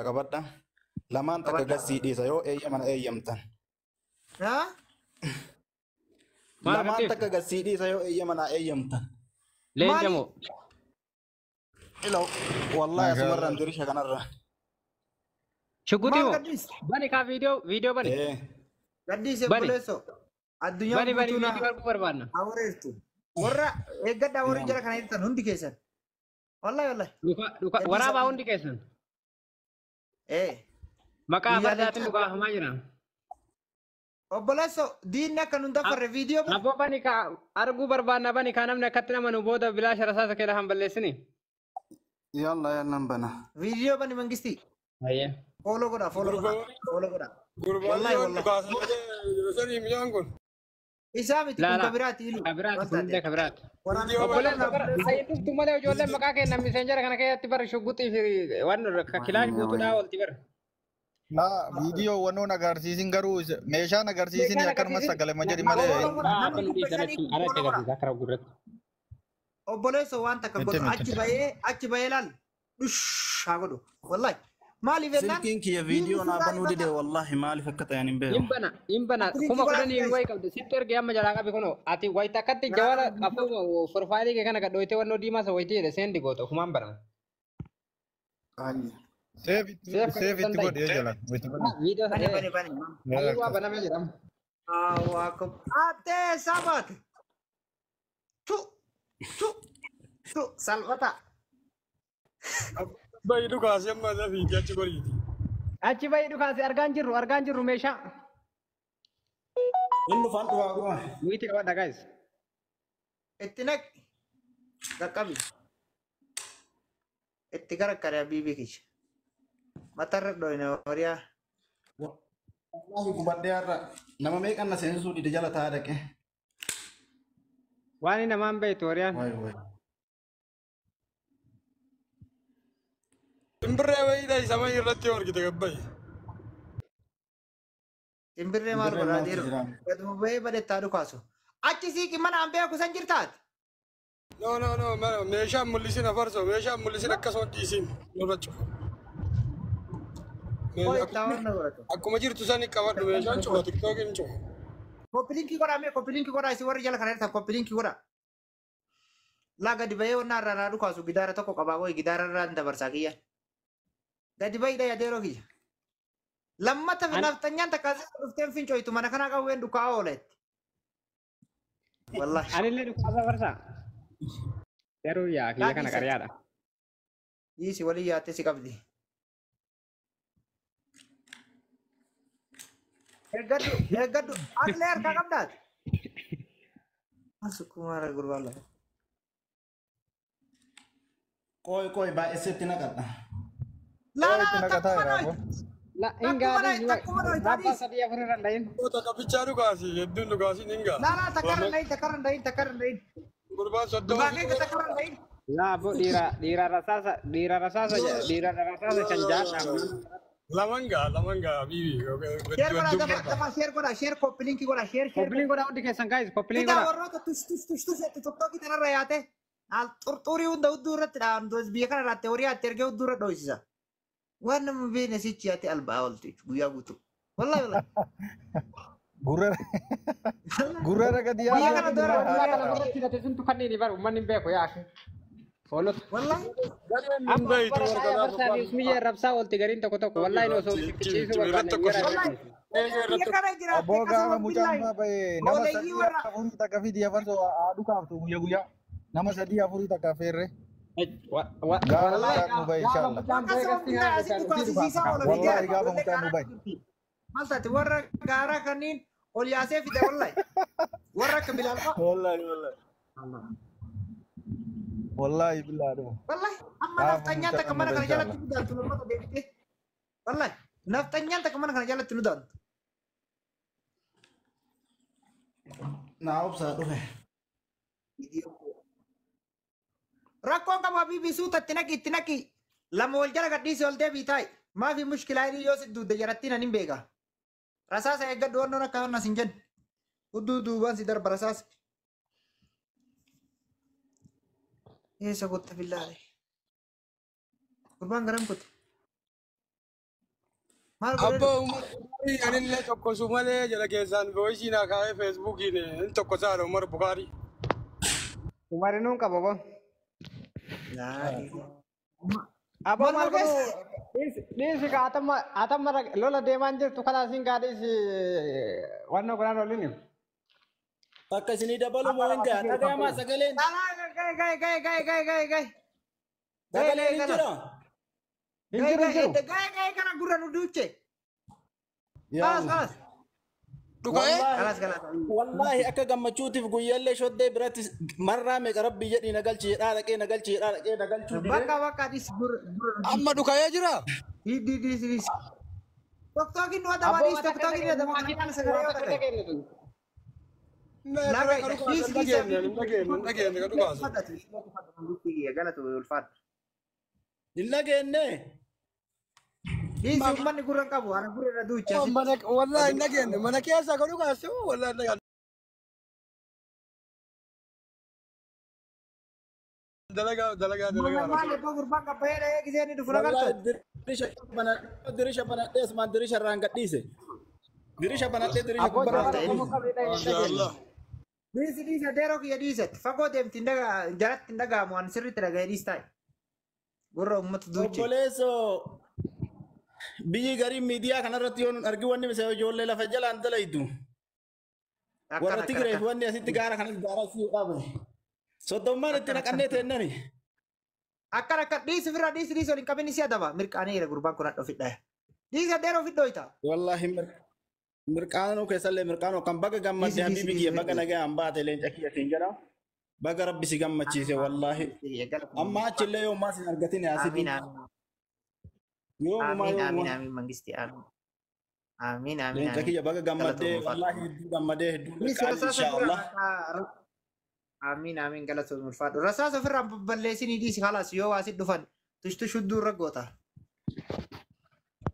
Qabadha. Lamaan takka Qabadha. Gassii dhiisa yoo eeyyamana eeyyamtan. Haa? Maal Lamaan gadhiifte? takka gassii dhiisa yoo eeyyamana eeyyamtan. Leenca Maali? moo? Ilo wallahi asumarraan dirisha kanarra. Shuguxii Maal moo? gadhiiste? Bani kaa viidiyoo viidiyoo bani. Ee. Gadhiise Bani. obboleessoo. Addunyaan Bani bani guutuu na viidiyoo arguu barbaanna. haa wareertu. Warra eeggadhaa warri jara kana jirtan hundi keessan. Wallahi wallahi. Dhuka dhuka Gadhiisa. waraabaa hundi keessan. Ee. Maqaa Guyyaa fardaatiin leencaa. dhukaafamaa jira. Obboleessoo diinni akka nun dafarre viidiyoo bani. Abboo bani kaa arguu barbaanna bani kaa namni akkatti nama nu booda bilaasha rasaasa kee lafan balleessini. Yalla yallan bana. Viidiyoo bani mangistii. Ayyee. Follow godhaa follow godhaa follow godhaa. Wallahi Gurbaan wallahi. dhukaasa sanii mi'aan kun. Isaa miti kun Laala. kabiraati ilu. Kabiraati Maal kun hundee taate? kabiraati. Waraana Viidiyoo Obboleessa bana. bara ayi dhuftu malee ijoolleen maqaa kennan miseenjara kana keessatti bara shuguxii fi waan kilaash Wayne guutuudhaa wayne. oolti bara. Laa viidiyoo wannoon agarsiisin garuu meeshaan agarsiisin Meeshaan akkanuma agarsiisin sagalee jedhi maqaa malee Follow godhaa akka nama nu dhibba dhiisan shanii achi alatti follow godhaa. agarsiisa akka gurratti. Obboleessoo waan takka miti godhu miti. achi bahee laal dhush haa godhu wallahi maaliif jennaan Silkiin kiyya diinni viidiyoo naa suuraa banuu dide himata wallahi maaliif akka ta'an hin Hin beeku. bana hin bana koppiliinkii kuma godhaa kudhanii guys wayi qabdi sitti erge amma jalaa qabi kunoo ati wayita akkatti jawala afuu forfaayilii kee kana gadhooytee wannoo diimaa isa wayitii jedhe seendi goota ofumaan banama. Ayya. Seef itti Seef kan seef itti danda'e. godhi jala. Itti godhi. Viidiyoo bani bani bani hayyuu waa banamee jedhama. Allahu atee sabaate tu tu tu salphata Bayi dhukaase amma fiigee achi goriiti. Achi bahi dhukaase argaan jirru argaan jirru meeshaa. Inni dhufaan dhufaa dhufaa. Nuti qabadha guys. Itti naqi qaqqabi itti garakkare habiibii kiyya matarra dhoyne horiyaa. Wallahi gubadhee har'a nama meeqan na seensisuu dide jala taa'aa dhaqe. Waan namaan beektu horiyaan. Waay waay. Simbirree wayiidha isa mayi irratti yoo argite gabbayi. Simbirree maal Simbirreen godhaa maaltu deeru jira? gaduma bahee badettaa dhukaasu achi siiqi mana an beeku san jirtaati. No no no meeshaan mul'isin afarsoo meeshaan mul'isin akkasuma dhiisin nurra cufa. Koo itti hawan na godhatu. Akkuma jirtu sani qabadhu meeshaan cufa tiktookiin cufa. Koppiliinkii godhaa mee koppiliinkii godhaa isin warri jala kana jirtan koppiliinkii godhaa. Laa gadi bahee wannaa irraa naa dhukaasu gidaara tokko qabaa wayi gidaara irraa hin dabarsaa kiyya. Gadi bahii dha yadeeroo kiyya. Lammata nafxanyaan takka asii dhufteen fincooytu mana kanaa qawween dhukaa ooletti. Wallahi. Anillee dhukaasa farsaa. Garuu yaa kiyya Laa kana dhiisi. qariyaadha. Dhiisi walii yaattee si qabdi. Eeggadhu eeggadhu atilee harkaa qabdaati. Sukkumaara gurbaa lafa. Qoy qoy baay'esetti naqadha. Laa Yoo laa itti laa naqataa takkuma jira dhoyte. abbo. La hin Takkuma gaadhi dhoyte takkuma dhoyte abbaa adiis. sadii afur irra hin dhahin. Takka bichaa dhukaasi hedduun dhukaasin hin gaa. Laa laa takkarra hin dhahin takkarra hin dhahin takkarra hin dhahin. Gurbaan soddoma Gurbaa keessa takkarra hin dhahin. Laa abbo dhiira dhiira rasaasa dhiira rasaasa dhiira rasaasa shan jaadha. Laman gaa laman gaa bibi. Share godhaa dafa dafa share godhaa share koppiliinkii godhaa share share. Koppiliin godhaa hundi keessan guys koppiliin Fidaa godhaa. warroota tush tush tush tush itti tokkoki tanarra yaate al xurxurii hunda hudduu irratti dhaan biyya kana irratti horii atti ergee hudduu irra dhoysisa. Waan nama beekne sichi yaate albaa ooltu guyyaa guutuu. Wallahi wallahi. Gurra gurra gadi Biyya yaa'aa kana gadi dora Warra yaa'aa. kana gurratti hidhate suntu kanneen baru uummanni hin beeku yaa akhi. Foolota. Wallahi. Gadheen hin Amma beeytu bara warra taa'ee kanaaf farsaa fi usmiyyee rabsaa oolti gariin tokko tokko wallahi osoo ficcisiisuu irratti barbaanne tokko gara Wallahi. Biyya kana jiraatte Abboo gaafa akkasuma mucaan billahi. faa ba'e nama Ooleyyii sadii warra. afurii takka fidi afarsoo haa dhukaaftu guyyaa guyyaa. Nama sadii afurii takka affeerre. Gaafa Wallahi mucaan nu bahe gaafa inshallah. mucaan bahee Akkasuma gastii billahi haa asitti dhukaaftu dhukaasisiisaa oola Wallahi fideera. gaafa Ijoollee mucaan nu gaaraa bahe. jirti. Maal taate warra gaaraa kanneen ol yaasee fide wallahi. Warra akka Bilaal fa'a. Wallahi wallahi. Wallahi billahi dhuma. Wallahi amma Gaafa nafxanyaan mucaan takka nu mana bahe kana jalatti inshallah. nu daantu lammata deebitee. Wallahi nafxanyaan takka mana kana jalatti nu daantu. Naa obsaa dhufe. Rakkoon qabu habiibi suuta itti naqi itti naqi. Lama wal jala gadhiisi ol deebii taa'i. Maafi mushkilaa inni yoo si duudde jarattiin ani hin beeka. Rasaasa eeggadhu wannoon akka wannas hin jenne. Hudduu duubaan si darba rasaasa. Eessa gotta billaale. Gurbaan garam kutte. Maal godhee Abbaa Umar Bukaarii anillee tokkosu malee jala keessaan voisii naa kaa'ee feesbuukiin hin tokkosaadha Umar Bukaarii. Umarinuun qaba boo. Laa. Aboo Maal maal godhee? godhuu dhiisi ka atamma atamma lola deemaan jirtu kanaa siin gaa dhiisi wannoo godhaan olini. Akka isinii dabalu moo hin ga'a? Dhagahamaa sagaleen. Gaa'e gaa'e gaa'e gaa'e gaa'e gaa'e gaa'e. Sagaleen hin jira. Hin jiru hin jiru. Gaa'e gaa'e kana gurra nu duuche. Kalas kalas. Dhuga'ee? Kalas kalas. Wallaahi akka gammachuutiif guyyaallee shoddee biratti marraa meeqa rabbi jedhii na galchi jedhaa dhaqee na galchi jedhaa dhaqee na galchuu didee. Bakka bakka dhis gurra gurra nu Amma dhuga'ee jira? Di di di di. Toktookiin nu adaba Aboo dhis waan akka toktookiin nu adaba kana kana sagalee yoo akka ta'e. kennitu. Laga Ka dhugaasu dhis hin dhis. dhageenye hin dhageenye hin dhageenye ka dhugaasu. Galatu ulfaadha. Hin dhageenye. Dhiisi uummanni gurra hin qabu ana gurra irra duuche. Mana wallahi hin dhageenye mana keessa ka dhugaasu wallahi hin dhageenye. Dalagaa dalagaa dalagaa. Maal ebboo gurbaan qabbayee dhahee gisee inni dhufu Wallaahi nagartu. dirisha banadhee dirisha banadhee asumaan dirisha irraan gadhiise. Dirisha banadhee dirisha Aboo gubbarraa jawara qomoo qabee dhahee hin dhageenye. Mashallah. Dhiisi dhiisi adeeroo kiyya dhiisetti fagoo deemti hin dhagaa jalatti hin dhaga'amu ani sirriitti dhaga'ee dhiis taa'e. Gurra uummata duuche. Obboleessoo biyyi gariin miidiyaa kanarratti yoo nun argi wanni misee ijoollee lafa jalaan dalaydu. Akkana Warra akkana Tigireef akkana. wanni asitti gaara kanas gaara asii dhaabe. Soddommaan itti naqannee teennani. Akkana akkana dhiisi ofirraa dhiisi dhiisi waliin qabinni si adaba mirqaaneera gurbaan kun hadha ofidha. Dhiisi adeeroo ofidha hoyita. Wallaahi mirqaanuu keessallee mirqaanuu kan baga Dhiisi gammadde dhiisi habiibi dhiisi kiyya baga ofidha. nagaa an baate leenca kiyya siin jedha. Baga rabbi si gammachiise wallaahi. Amma achillee yoomaa sin argatin asitti. Amiin amiin. Yoomumaa Amiin amiin yoomumaa. amiin mangisti amiin. Amiin amiin Leenca amiin. kiyya baga Galatoom gammaddee ulfaadha. wallaahi hedduu gammadee hedduu Dhiisi mirqaanii rasaasa inshaallah. ofirraa amiin amiin galatoom ulfaadhu. Rasaasa ofirraa balleessinii dhiisi halaas yoo waasit dhufan tushtush hudduu irra goota.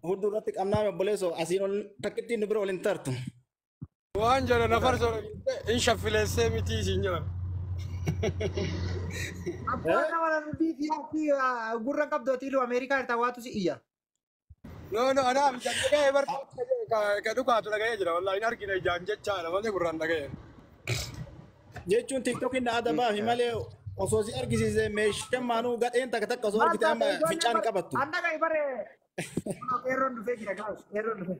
Hudduu irratti qabnaa obboleessoo asiin ol takkittiin nu bira waliin tartu. Waan jedhan afarsoo hin shaffileessee miti siin jedhan. Abbaan nama nama dhiisi fi gurra qabdu ati ilu Ameerikaa irraa waatu si iyya. No no anaaf ijaan dhaga'ee bar ka dhugaatu dhaga'ee jira wallahi hin argine ijaan jechaadha malee gurraan dhaga'ee. Jechuun tiktookiin na adabaa fi malee osoo si argisiise meeshaan maanuu gadheen takka takka osoo Maal argite taate amma ijoolleen fincaan bar qabattu. anna ga'i bare. Qeerroon dhufee jira gaa'us qeerroon dhufee.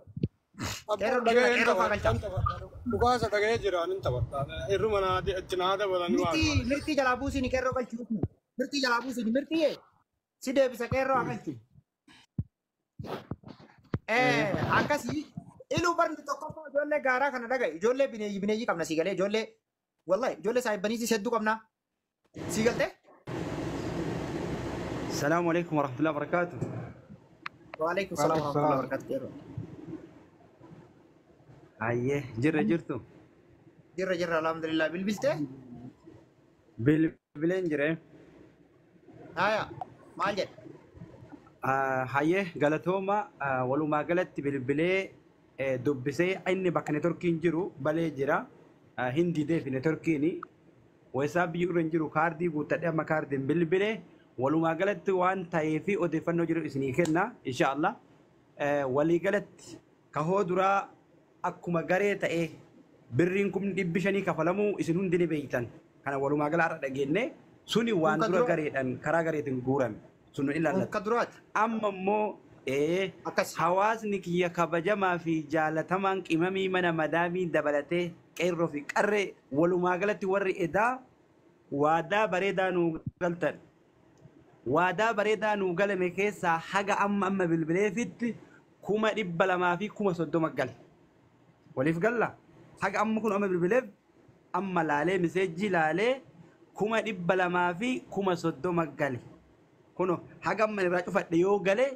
Abbaan Qeerroon dhufee dhaga'ee hin qeerroo faa taphadha galchaa. hin taphadha. Dhugaasa dhaga'ee jira hin taphadha. Irruma naa itti naa dabalanii waan. Mirtii mirtii jalaa buusiin qeerroo galchi. Mirtii jalaa buusiin mirtii si deebisa qeerroo haa galchi. Akkasii iluu barni tokkoffaa ijoollee gaaraa kana dhaga'i ijoollee bineeyyii bineeyyii qabna sii galee ijoollee wallahi ijoollee saahibbaniisis hedduu qabna sii galtee. السلام عليكم ورحمة الله وبركاته. Waalaikum salaam Waalaikum warahmatullahi salaam. wabarakatuh qeerroo. أيه جرة جرتو Jirra jirra alhamdulillah bilbiltee بلبلين جرة. haya maal jedhe Hayyee galatooma walumaa galatti bilbilee dubbisee inni bakka neetworkiin jiru balee jira. Hin dideef neetworkiin weessaa biyyi irra hin jiru kaardii guuttadhee amma kaardiin bilbilee walumaa galatti waan ta'ee fi odeeffannoo jiru isinii kenna inshaallah. Walii galatti kahoo duraa akkuma garee ta'ee birriin 500,000 kafalamuu isin hundi ni beektan. Kana walumaa gala har'a dhageenye suni waan Kun ka dura dura gareedhaan karaa gareetiin guurame sun nu kun ilaallata. ka duraati Amma immoo akkas hawaasni kiyya kabajamaa fi jaalatamaan qimamii mana madaamii dabalatee qeerroo fi qarree walumaa galatti warri edaa waadaa bareedaa nuu galtan. Waadaa bareedaa nuu galame keessaa haga amma amma bilbileefitti 230,000 gale. Waliif galla. Haga amma kun amma bilbileef amma laalee miseejjii laalee 230,000 gale. Kuno haga amma irraa cufadhe yoo gale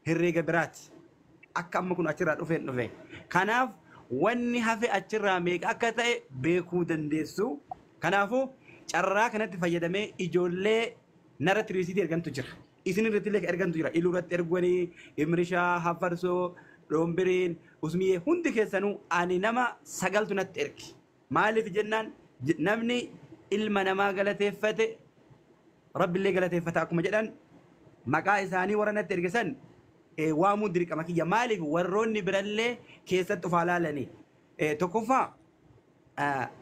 herreega biraati. Akka amma kun achirraa dhufeen dhufe. Kanaaf wanni hafe achirraa meeqa akka ta'e beekuu dandeessu. Kanaafuu carraa kanatti fayyadamee ijoollee narratti riisiitii ergantu jira. Isin irratti illee ergantu jira. Iluu irratti erganii, Imrishaa, Hafarsoo, Dhoombiriin, Usmiyyee hundi keessanuu ani nama sagaltu natti ergi. Maaliif jennaan namni ilma namaa galateeffate Rabbillee galateeffata akkuma jedhan maqaa isaanii warra natti ergisan Waamuun dirqama kiyya. Maaliif warroonni birallee keessatti of haa laalanii. Tokkoffaa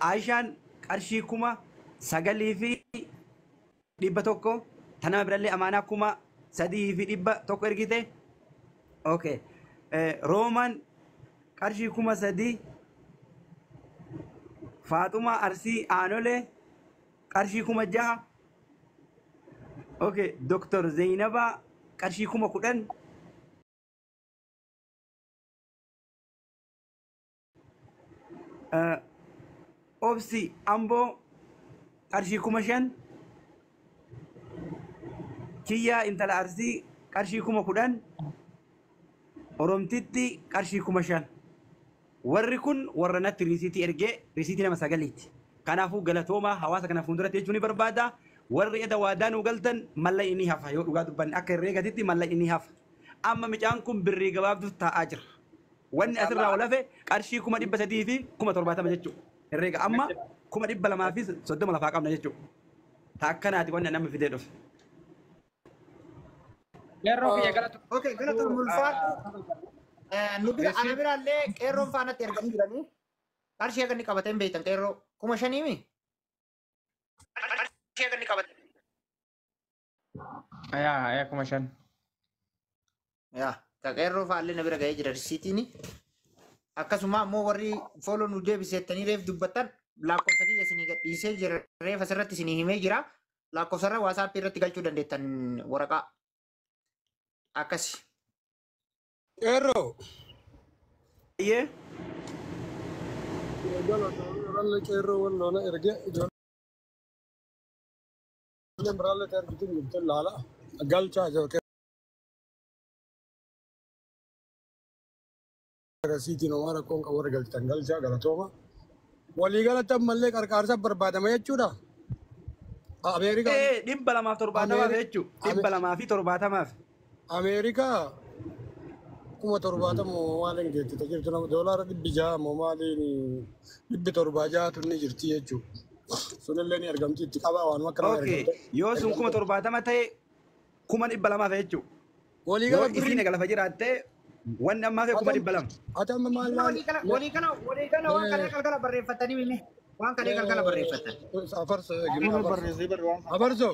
Aishaan qarshii 9,100 tanama birallee amaanaa 3,100 ergite. Okay. Roomaan qarshii 3,000, Faaxumaa Arsii Aanolee qarshii 6,000. Okay. Dr. Zainabaa qarshii 10,000. Obsi Amboo qarshii 5,000. Kiyyaa intala Arsii qarshii 10,000. Oromtitti qarshii 5,000. Warri kun warra natti riisiitii ergee riisiitii nama 9ti. Kanaafuu galatoomaa hawaasa kana fuulduratti jechuun ni barbaada. Warri eda waadaa nuu galtan mallaqni ni hafa, yoo dhugaa dubbanne akka herreegatitti mallaqni ni hafa. Amma micaan kun birrii gabaabduuf taa'aa jira. Wanni asirraa ol hafe qarshii 370,070 jechuudha. Herreega amma 230,000 lafaa qabna jechuudha. Taakkanaati wanni nama fidee dhufe. Qeerroo kiyya galatu. Okay, galatoon ulfaadhu. Nu bira ana biraallee qeerroon faanatti erganii jiranii. Qarshii akka inni qabateen beektan qeerroo 5,000 mi? Qarshii akka inni qabateen. Yaa 5,000. Yaa ka qeerroo faallee na bira ga'ee jira risiitiin. Akkasuma ammoo warri fooloo nu deebisettanii reef dubbattan lakkoofsa kiyya isinii gadhiisee jira, reef asirratti isinii himee jira. Lakkoofsarra waasaappii irratti galchuu dandeettan waraqaa. Akkasi. Qeerroo. Iyyee. Qeerroo walloona erge ijoolleen biraallee ergitu jirtu laala galchaa jiru. Rasiitiin homaa rakkoon qabu warra galchan galchaa galatooma. Waliigalatti ammallee qarqaarsa barbaadama jechuudha. Ameerikaa. 270 jechuudha. 270. Ameerikaa 70,000 maaliin geettite jirtu nama doolaara 600 moo maaliin 706 ni jirti jechuudha. Sunillee ni argamti itti qabaa waanuma akkana Okay. argamte. Yoo sun 70,000 ta'e 200,000 jechuudha. Yoo Waliigala isiin birrii egaa lafa jiraatte wanni ammaa fi 200,000. Ati amma maal maal Walii gala waan kalee galgala barreeffatanii mime. Waan kalee galgala barreeffatan. Afarso Aanolee barreessee barre waan Afarso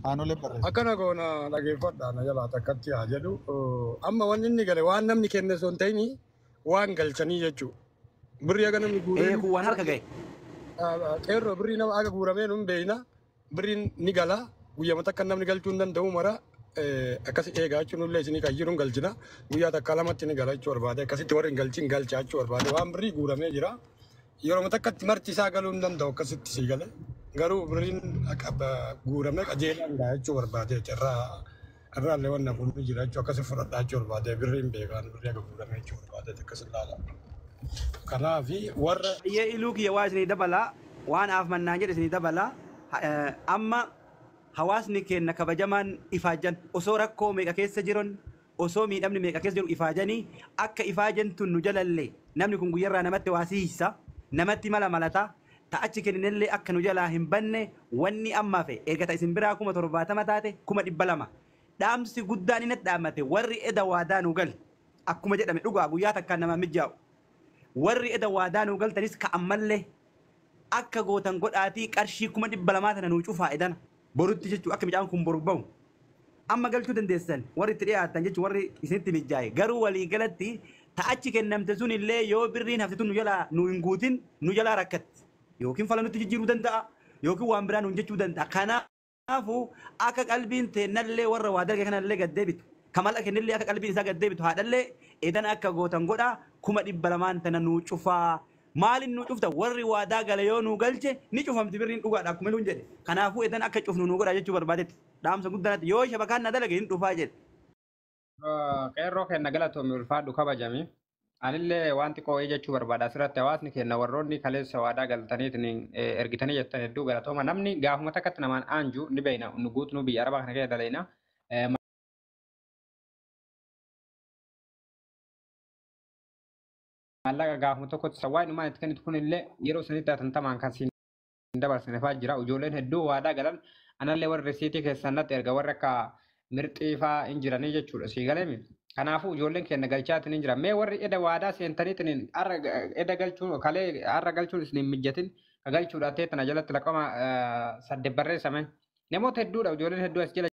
aanolee barreesse. Akkana goona, dhageeffadha na jalaa takkatti haa jedhu. Amma wanni inni gale waan namni kenne osoo hin ta'in waan galchanii jechuudha. Birrii aga namni guuree Kun waan harka ga'e. Qeerroo, birrii nama aga guuramee nun beeyna, birriin ni gala, guyyama takka namni galchuu hin danda'u mara akkas eegaa jechuun illee isinii kan jiru hin galchina, guyyaa takka lamatti ni gala jechuu barbaade, akkasitti warri hin galchin galcha jechuu barbaade. Waan birrii guuramee jira, yeroo takkatti marti isaa galuu hin danda'u, akkasitti sii gale, garuu birriin akka guuramee qajeelaan gaa jechuu barbaade, irraa irraallee wanna kun ni jira jechuu, akkasi fudhadhaa jechuu barbaade, birriin beekaan birrii aga guuramee jechuu barbaade akkas ilaala. Kanaafi warra Iyyee, iluu kiyya waa isinii dabalaa, waan aaf mannaan jedhe isinii dabalaa. Amma hawaasni keenya kabajamaan ifaajan osoo rakkoo meeqa keessa jiran, osoo miidhamni meeqa keessa jiru ifaajanii, akka ifaajan tun nu jalallee namni kun guyyarraa namatti waa siisa, namatti mala malataa ta'achi kenninellee akka nu jalaa hin banne. Wanni ammaa fe erga ta isin biraa 70,000 taate 200,000. Dhaamsi guddaan inni dhaammate, warri eda waadaa nu gale, akkuma jedhame dhugaa guyyaa takkaan nama mijaa'u, warri eda waadaa nu galtanis ka ammallee akka gootan godhaatii qarshii 200,000 tana nuu cufaa edana borutti jechuu, akka midhaan kun boru bahu. Amma galchuu dandeessan warri itti dhiyaatan jechuun warri isinitti mijaa'e, garuu walii galatti ta'achi kennamte sun illee yoo birriin hafte tun nu jalaa nu hin guutin nu jalaa rakkatti, yookiin fala nutti jijjiiruu danda'a yookiin waan biraa nuun jechuu danda'a. Kanaafuu akka qalbiin teennallee warra waa dalge kanallee gad deebitu, kamala kennillee akka qalbiin isaa gad deebitu, haadhallee edan akka gootan godhaa, 200,000 tana nuu cufaa. Maaliin nuu cufta? Warri waadaa gale yoo nuu galche ni cufamti birriin, dhugaadha akkuma iluun jedhe. Kanaafuu edan akka cufnu nuu godha jechuu barbaadetti dhaamsa guddaatti, yoo shabakaan na dalage hin dhufaa jedhe. Qeerroo kenna galatoomi, ulfaadhu, kabajami. Anillee waan xiqqoo wayii jechuu barbaada asirratti. Hawaasni keenya warroonni kaleessa waadaa galtaniitiin ergitanii jettan hedduu galatooma. Namni gaafuma takkatti namaan aanju ni beekna, nu guutuu biyya arabaa kana keessa daleena. Maallaqa gaafuma tokkotti sawwaa dhumaan itti kennitu kunillee yeroo sanitti atantamaan kan siin dabarsine fa'aa jira. Ijoolleen hedduu waadaa galan anallee warri risiitii keessan natti erga, warri akka mirxii fa'aa hin jiranii jechuudha. Sii galeemi. Kanaafuu ijoolleen keenya galchaatiin hin jira. Mee warri eda waadaa seentaniitiin har'a eda galchuun kalee har'a galchuun isin hin mijatin ka galchuudha ta'e tana jalatti laqama 8 barreessame. Namoota hedduudha ijoolleen hedduu as jala.